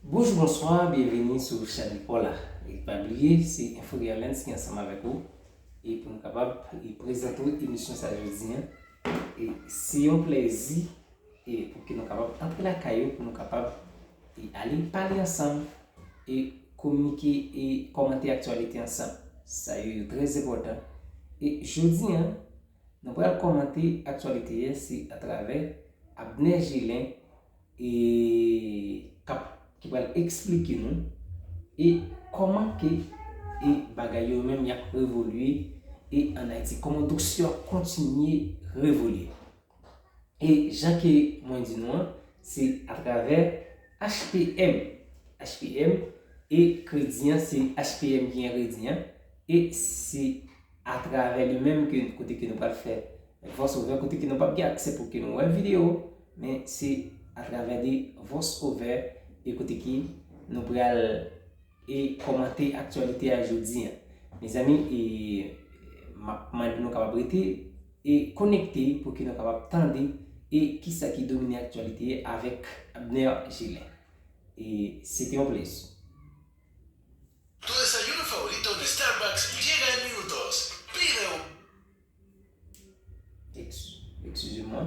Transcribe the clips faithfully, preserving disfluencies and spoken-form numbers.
Bonjou, bonswa, byenveni sou chanèl pa w la. E pa bliye, se Info Guerlain ki ansanm avèk ou. E pou nou kapab e prezante w emisyon sa jodi an. E se yon plèzi e pou ke nou kapab antre lakay ou, pou nou kapab e ale pale ansanm e kominike e kòmante aktyalite ansanm. Sa yo, yo trè enpòtan. E jodi an, nou pral kòmante aktyalite a, se atravè Abner Gelin e k ap, ki pral eksplike nou e kòman ke e bagay yo menm y ap evolye e ann Ayiti, kòman doktè a kontinye evolye. E jan ke mwen di nou an, se atravè H P M. H P M e kredi an, se H P M ki gen kredi an e se atravè li menm ke kote ke nou pral fè voice over, kote ke nou p ap gen aksè pou ke nou wè videyo, men se atravè de voice over e kote ke nou pral e kòmante aktyalite a jodi an. Mezanmi, e m ap mande nou kapab rete e konekte pou ke nou kapab tande e kisa ki domine aktyalite avèk Abner Gelin. E se te yon plezi. Todo desayuno favorito en Starbucks llega en minutos. Pide un Ex- Excusez-moi.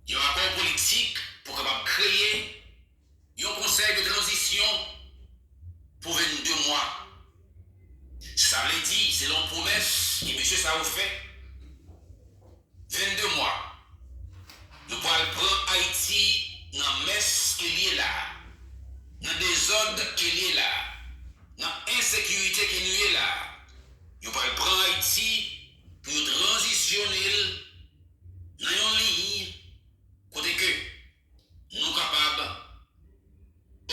Yon akò politik pou kapab kreye yon konsèy de tranzisyon pou vennde mwa. Sa vle di, selon pwomès ke mesye sa yo fè, vennde mwa, nou pral pran Ayiti nan mès ke l ye la, nan dezòd ke l ye la, nan ensekirite ke nou ye la. Yo pral pran Ayiti pou yo tranzisyone l nan yon liy kote ke nou kapab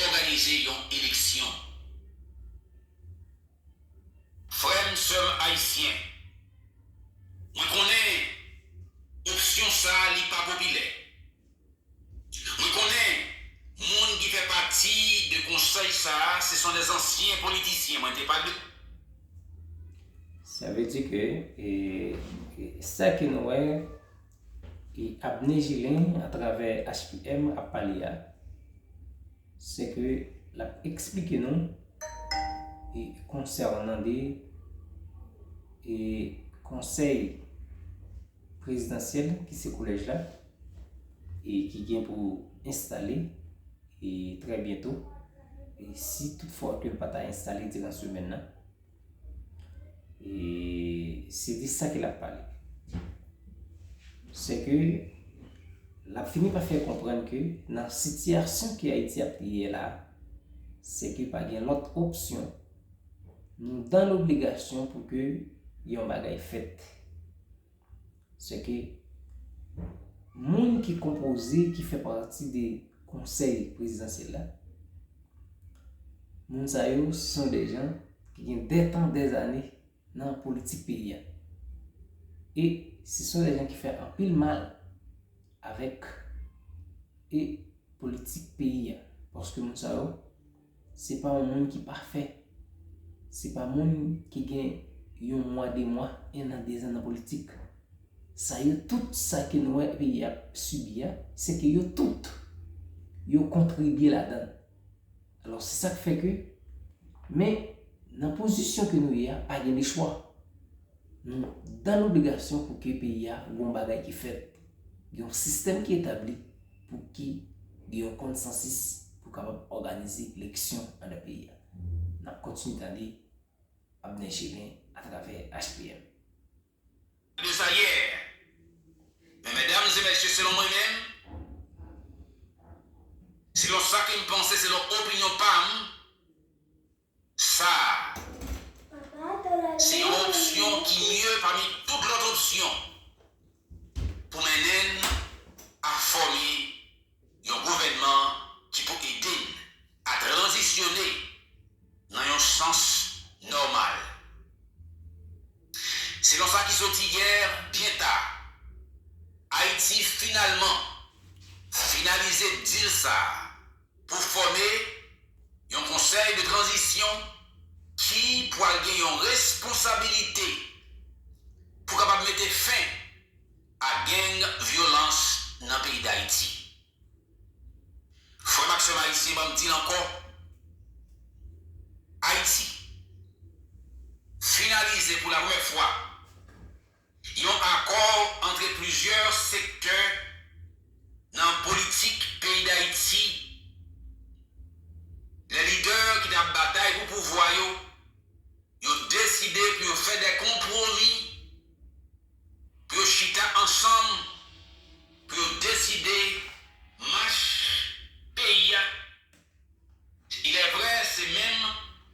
òganize yon eleksyon. Frè m, sè m ayisyen, mwen konnen opsyon sa a li pa popilè. Mwen konnen moun ki fè pati de konsèy sa a, se son dè ansyen politisyen. Mwen te pa de Sa vle di ke e, e sa ke nou wè e Abner Gelin atravè H P M ap pale a, se ke l ap eksplike nou e konsènan de e konsèy prezidansyèl ki se kolèj la e ki gen pou enstale e trè byento e si toutfwa ke l pa ta enstale diran semèn nan. E se de sa ke l ap pale. Se ke l ap fini pa fè konprann ke nan sitiyasyon ke Ayiti ap ye la, se ke pa gen lòt opsyon. Nou dan lobligasyon pou ke yon bagay fèt. Se ke moun ki konpoze, ki fè pati de konsèy prezidansyèl la, moun sa yo se son de jan ki gen dè tan, dè zane nan politik peyi a. E se son de jan ki fè anpil mal avèk e politik peyi a. Paske moun sa yo, se pa yon moun ki pafè. Se pa moun ki gen yon mwa, de mwa, en an, dezan nan politik. Sa yo tout, sa ke nou wè peyi a ap sibi a, se ke yo tout, yo kontribye ladan l. Alò, se sa k fè ke, men, nan pozisyon ke nou ye a, pa gen lechwa. Nou dan lobligasyon pou ke peyi a gen yon bagay ki fèt, gen yon sistèm ki etabli pou ki gen yon konsansis pou kapab òganize eleksyon anndan peyi a. N ap kontinye tande Abner Gelin atravè H P M. De sa yè. Men medam e mesye, selon mwen menm, selon sa ke m panse, selon opinyon pa m, sa a se yon opsyon ki mye pami tout lòt opsyon pou mennen n a fòme yon gouvènman ki pou ede n a tranzisyone nan yon sans nòmal. Selon sa ki soti yè, byen ta, Ayiti finalman finalize dil sa a pou fòme yon konsèy de tranzisyon pral gen yon responsabilite pou kapab mete fen a gang vyolans nan peyi Dayiti. Frè m ak sè m ayisyen, ban m di l ankò, Ayiti finalize pou la premyè fwa yon akò antre plizyè sektè nan politik peyi Dayiti. Lè lidè ki t ap batay pou pouvwa yo, yo deside pou yo fè de konpwomi, pou yo chita ansanm, pou yo deside mach peyi a. Il est vrai, se menm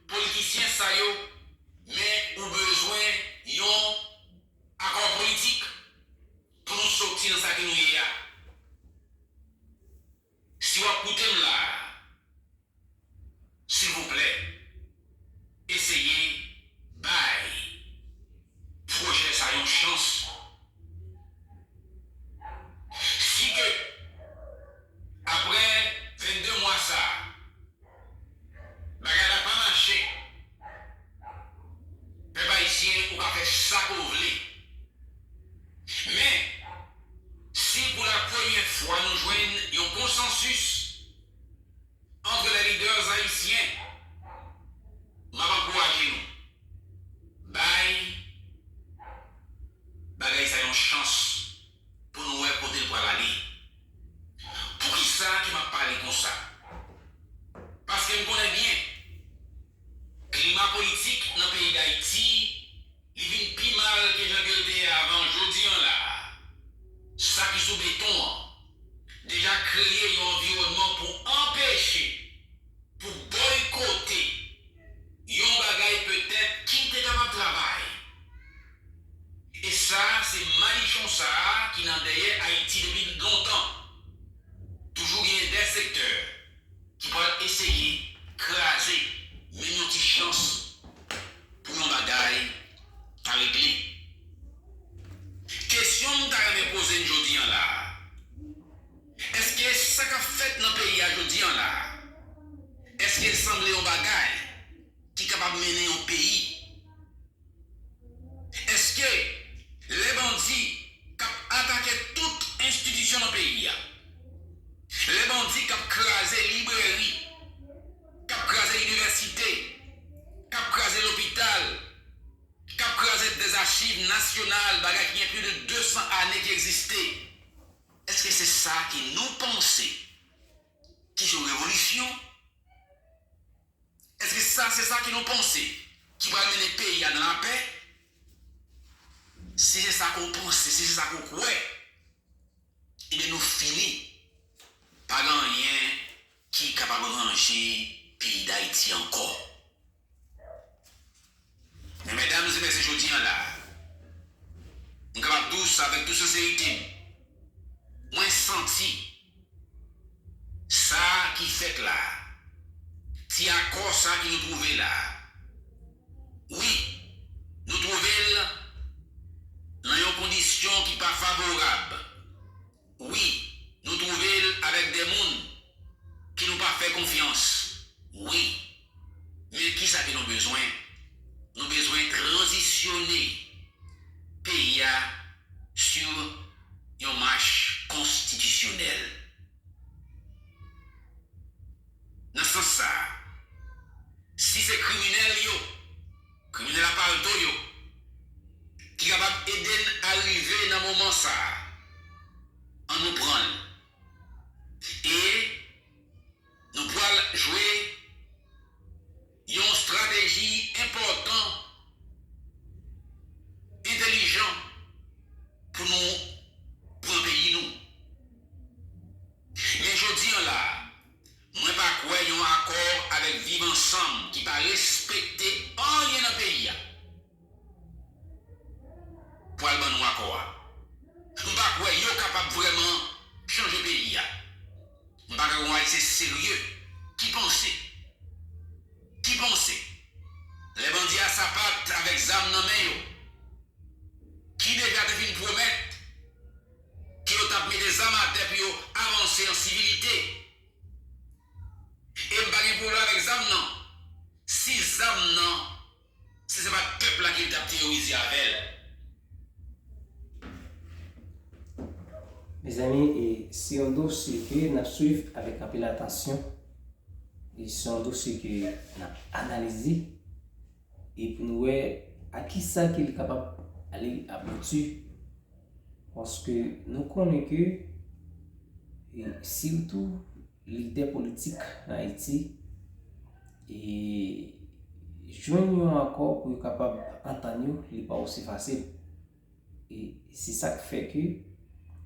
politisyen sa yo, men ou bezwen yon akò politik pou nou soti nan sa ke nou ye a. Si w ap koute m la, silvouplè, eseye bay pwojè sa yon chans. Si ke apre vennde mwa sa, bagay la pa mache, pèp ayisyen, ou ka fè sa ke w vle. Men, si pou la premyè fwa nou jwenn yon konsansis entre les leaders haïtiens, m ap ankouraje nou. Bay bagay sa yon chans pou nou wè kote l pral ale. Poukisa ke m ap pale konsa? Paske m konnen byen, klima politik nan peyi Dayiti, li vin pi mal ke jan ke l te ye avan jodi an la a. Sa ki sou beton an deja kreye yon anviwònman pou anpeche, pou bòykote yon bagay petèt ki te kapab travay. E sa, se madichon sa a ki nan dèyè Ayiti depi lontan. Toujou gen de sektè ki pral eseye kraze menm yon ti chans pou yon bagay ta regle. Kesyon m ta renmen poze n jodi an la a, èske sa k ap fèt nan peyi a jodi an la a, èske l sanble yon bagay ki kapab mennen yon peyi? Èske lè bandi k ap atake tout enstitisyon nan peyi a, lè bandi k ap kraze librèri, k ap kraze inivèsite, k ap kraze lopital, k ap kraze dèzachiv nasyonal, bagay ki gen plis de de san ane ki egziste, èske se sa ke nou panse ki se yon revolisyon? Èske sa se sa ke nou panse ki pral mennen peyi a nan lapè? Si se sa ke w panse, si se sa ke w kwè, ebyen nou fini. Pa gen anyen ki kapab ranje peyi Dayiti ankò. Men medam e mesye, jodi an la, m kapab di w sa avèk tout senserite m, mwen santi sa ki fèt la, ti akò sa ke nou twouve la, wi, nou twouve l nan yon kondisyon ki pa favorab. Wi, nou twouve l avèk de moun ke nou pa fè konfyans. Wi. Men kisa ke nou bezwen? Nou bezwen tranzisyone peyi a sou yon mach konstitisyonèl. Nan sans sa a, si se kriminèl yo, kriminèl a palto yo, ki kapab ede n arive nan moman sa a, ann nou pran l. E nou pral jwe yon estrateji enpòtan, entèlijan pou nou pran peyi nou. Men jodi an la, mwen pa kwè yon akò avèk Viv Ansanm ki pa respekte anyen nan peyi a pral ban nou akò a. M pa kwè yo kapab vrèman chanje peyi a. M pa kwè yon Ayisyen serye ki panse, ki panse, lè bandi a sapat avèk zam nan men yo, ki deja te fin pwomèt ke yo t ap mete zam atè pou yo avanse an sivilite. E m pa gen pwoblèm avèk zam nan, si zam nan teyorize avè l. Mezanmi, e se yon dosye ke n ap swiv avèk anpil atansyon. E se yon dosye ke n ap analize. E pou nou wè a kisa ke li kapab ale abouti. Paske nou konnen ke, e sitou lidè politik nan Ayiti, e jwenn yon akò pou yo kapab antann yo, li pa osi fasil. E se sa k fè ke,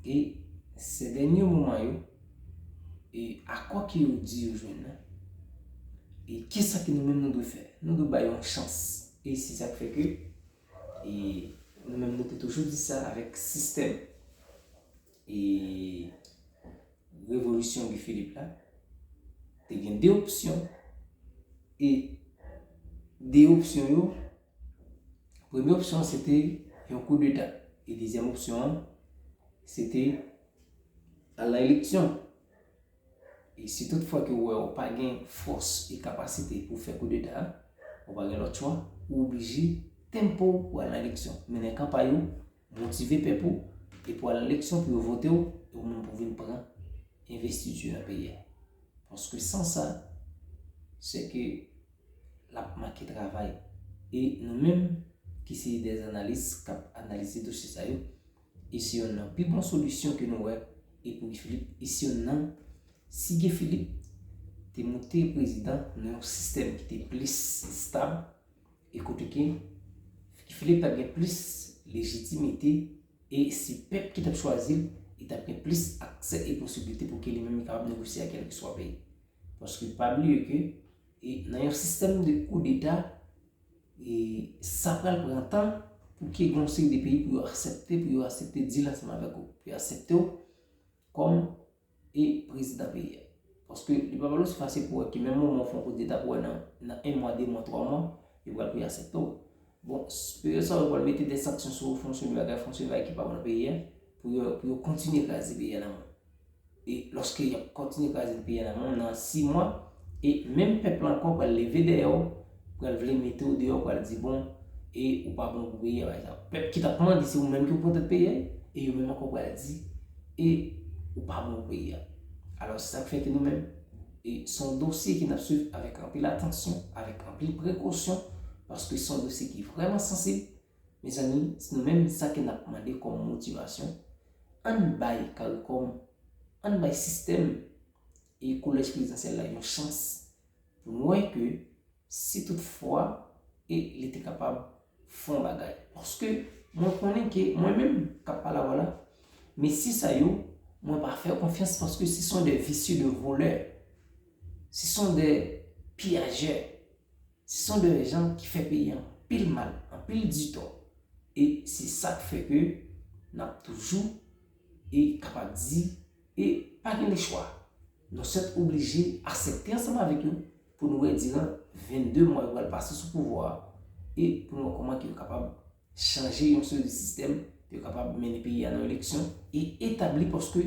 e se dènye moman yo, e akò ke yo di yo jwenn nan, e kisa ke nou menm nou dwe fè? Nou dwe bay yon chans. E se sa k fè ke, e nou menm nou te toujou di sa avèk sistèm, e revolisyon Guy Philippe la, te gen de opsyon. E de opsyon yo, premye opsyon se te yon koudeta. E dezyèm opsyon an, se te al nan eleksyon. E si tout fwa ke w wè w pa gen fòs e kapasite pou fè koudeta a, ou pa gen lòt chwa, ou oblije tempo pou al nan eleksyon. Mennen kanpay ou, motive pèp ou, e pou al nan eleksyon pou yo vote w, e ou menm pou vin pran envestiti nan peyi a. Paske san sa, se ke l ap manke travay. E nou menm ki se de analis k ap analize dosye sa yo, e se yonn nan pi bon solisyon ke nou wè, e pou Guy Philippe, e se yonn nan, si Guy Philippe te moute prezidan nan yon sistèm ki te plis estab, e kote ke Guy Philippe t ap gen plis lejitimite, e se pèp ki t ap chwazi l, e t ap gen plis aksè e posiblite pou ke li menm li kapab negosye ak kèlkeswa peyi. Paske pa bliye ke, e nan yon sistèm de koudeta, e sa pral pran tan pou ke gen yon seri de peyi pou yo aksepte, pou yo aksepte dil ansanm avèk ou, pou yo aksepte w kòm e prezidan peyi a. Paske li pa pral osi fasil pou wè ke menm moman w fè yon koudeta pou wè nan, nan en mwa, de mwa, twa mwa, yo pral pou yo aksepte w. Bon, peryòd sa yo pral mete de sanksyon sou ou, fè yon seri de bagay, fè yon seri de bagay ki pa bon nan peyi a, pou yo, pou yo kontinye kraze peyi a nan men w. E lòske y ap kontinye kraze peyi a nan men w nan sis mwa, e menm pèp la ankò pral leve dèyè w, pral vle mete w deyò, pral di bon, e ou pa bon pou peyi a, pa egzanp. Pèp ki t ap mande se ou menm ki pou pran tèt peyi a, e yo menm ankò pral di, e ou pa bon pou peyi a. Alò, se sa k fè ke nou menm, e se yon dosye ke n ap swiv avèk anpil atansyon, avèk anpil prekosyon, paske se yon dosye ki vrèman sansib. Mezanmi, se nou menm sa ke n ap mande kòm motivasyon, ann bay CARICOM, ann bay sistèm e kolèj prezidansyèl la yon chans pou n wè ke si tout fwa e li te kapab fè yon bagay. Paske mwen konnen ke mwen menm k ap pale avè w la, mesye sa yo, mwen pa fè yo konfyans paske se sont des vicieux, de voleurs. Ce sont des pillageurs. Ce sont des gens ki fè peyi a anpil mal, anpil ditò. E se sa k fè ke n ap toujou e kapab di, e pa gen lechwa. Nou sèt oblije aksepte ansanm avèk yo pou nou wè diran vennde mwa yo pral pase sou pouvwa a, e pou nou wè kòman ke yo kapab chanje yon seri de sistèm, pou yo kapab mennen peyi a nan eleksyon e etabli, paske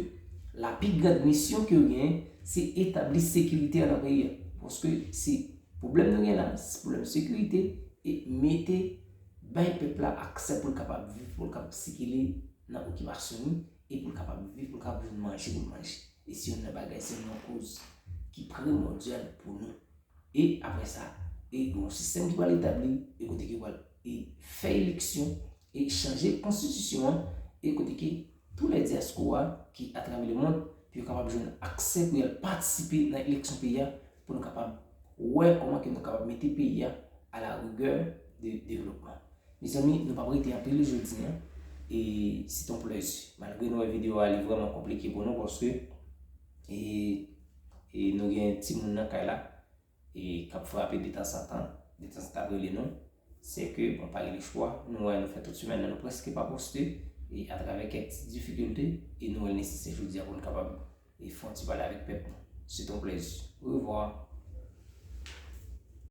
la pi grand misyon ke yo genyen, se etabli sekirite a nan peyi a. Paske se pwoblèm nou gen la, se pwoblèm sekirite, e mete, bay pèp la aksè pou l kapab viv, pou l kapab sikile nan okipasyon li, e pou l kapab viv, pou l kapab jwenn manje pou l manje. E se youn nan bagay, se youn nan koz ki primòdyal pou nou. E apre sa, e gen yon sistèm ki pral etabli, e kote ki pral, e fè eleksyon, e chanje konstitisyon an, e kote ki tou lè dyaspora ki atravè lemonn, pou yo kapab jwenn aksè pou y al patisipe nan eleksyon peyi a, pou nou kapab wè kòman ke nou kapab mete peyi a à la rigueur de développement. Mezanmi, nou p ap rete anpil jodi a, e se t on plèzi. Malgre nou wè videyo a li vrèman konplike pou nou, paske, e, e nou gen timoun nan kay la, e k ap frape detanzantan, detanzantan ap rele nou, se ke, bon, pa gen lechwa, nou wè nou fè tout semèn nan, nou prèske pa poste, e atravè kèk ti difikilte, e nou wè l nesesè jodi a pou nou kapab, e fè yon ti pale avèk pèp nou. Se t on plèzi. Orevwa.